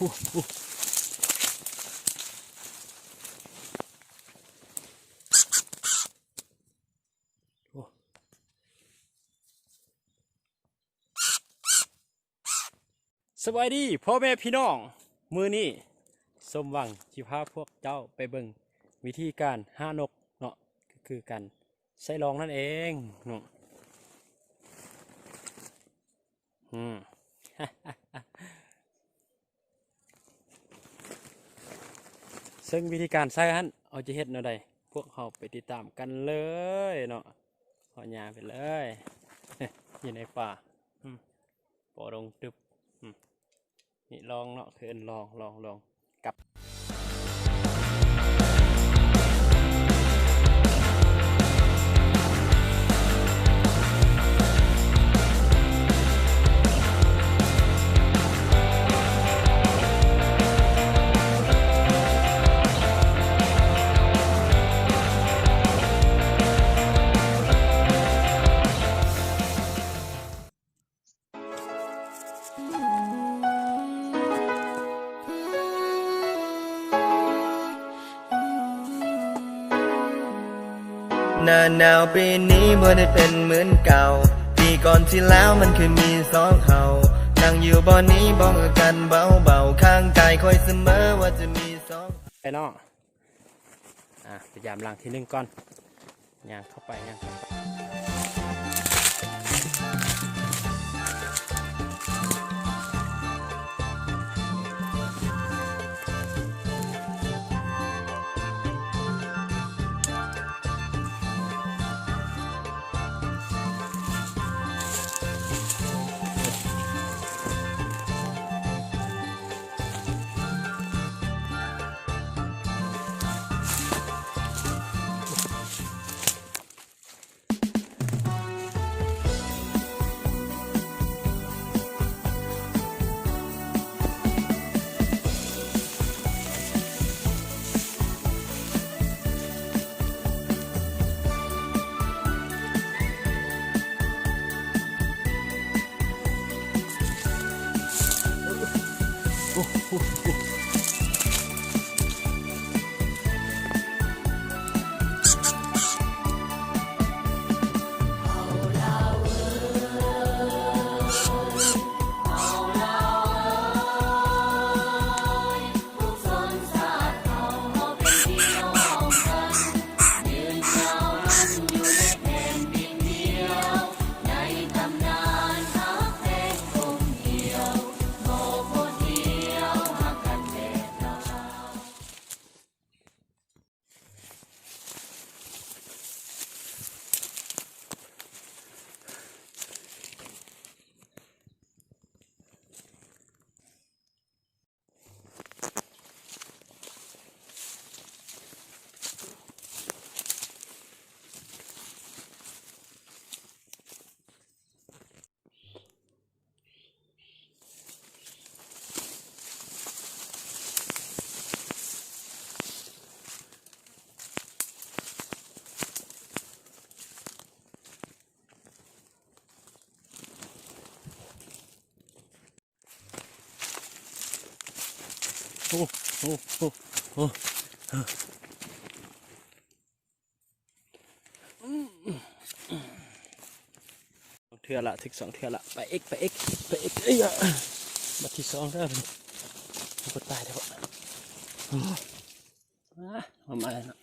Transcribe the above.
ໂອ້ ໂອ້ ໂອ້ ສະບາຍດີພໍ່ແມ່ພີ່ນ້ອງ, ມື້ນີ້ສົມຫວັງຊິພາພວກເຈົ້າໄປເບິ່ງວິທີການຫານົກເນາະ, ກໍຄືການໃສ່ລອງນັ້ນເອງເນາະ. ອືມ ເຊິ່ງວິທີການໃສ່ຫັ້ນ ເຮົາຈະເຮັດແນວໃດ ພວກເຮົາໄປຕິດຕາມກັນເລີຍເນາະ. ເຮົາຍ່າງໄປເລີຍ ຢູ່ໃນປ່າ ອືມ ບໍ່ລົງຕຶບ ອືມ ນີ້ລອງເນາະ ຄືເອີ້ນລອງ ລອງ ລອງ ກັບ. ໜ້າໜາວປີນີ້ບໍ່ໄດ້ເປັນເໝືອນເກົ່າ, ປີກ່ອນທີ່ແລ້ວມັນເຄີຍມີສອງເຮົາ, ນັ່ງຢູ່ບ່ອນນີ້ບອກກັນເບົາໆ, ຂ້າງກາຍຂ້ອຍສະເໝີວ່າຈະມີສອງ ໄປເນາະ. ອ່າ ໄປຢາມຫຼັງທີໜຶ່ງກ່ອນ ຍ່າງເຂົ້າໄປ ຍ່າງເຂົ້າໄປ. ໂອ້ ໂອ້ ໂອ້ ໂອ້ ເທື່ອລະ ຖືກສອງເທື່ອລະ ໄປອີກ ໄປອີກ ໄປອີກ ເອີຍ ບາດທີສອງເດີ ບໍ່ຕາຍເດີ ອາ ມາແລ້ວເນາະ.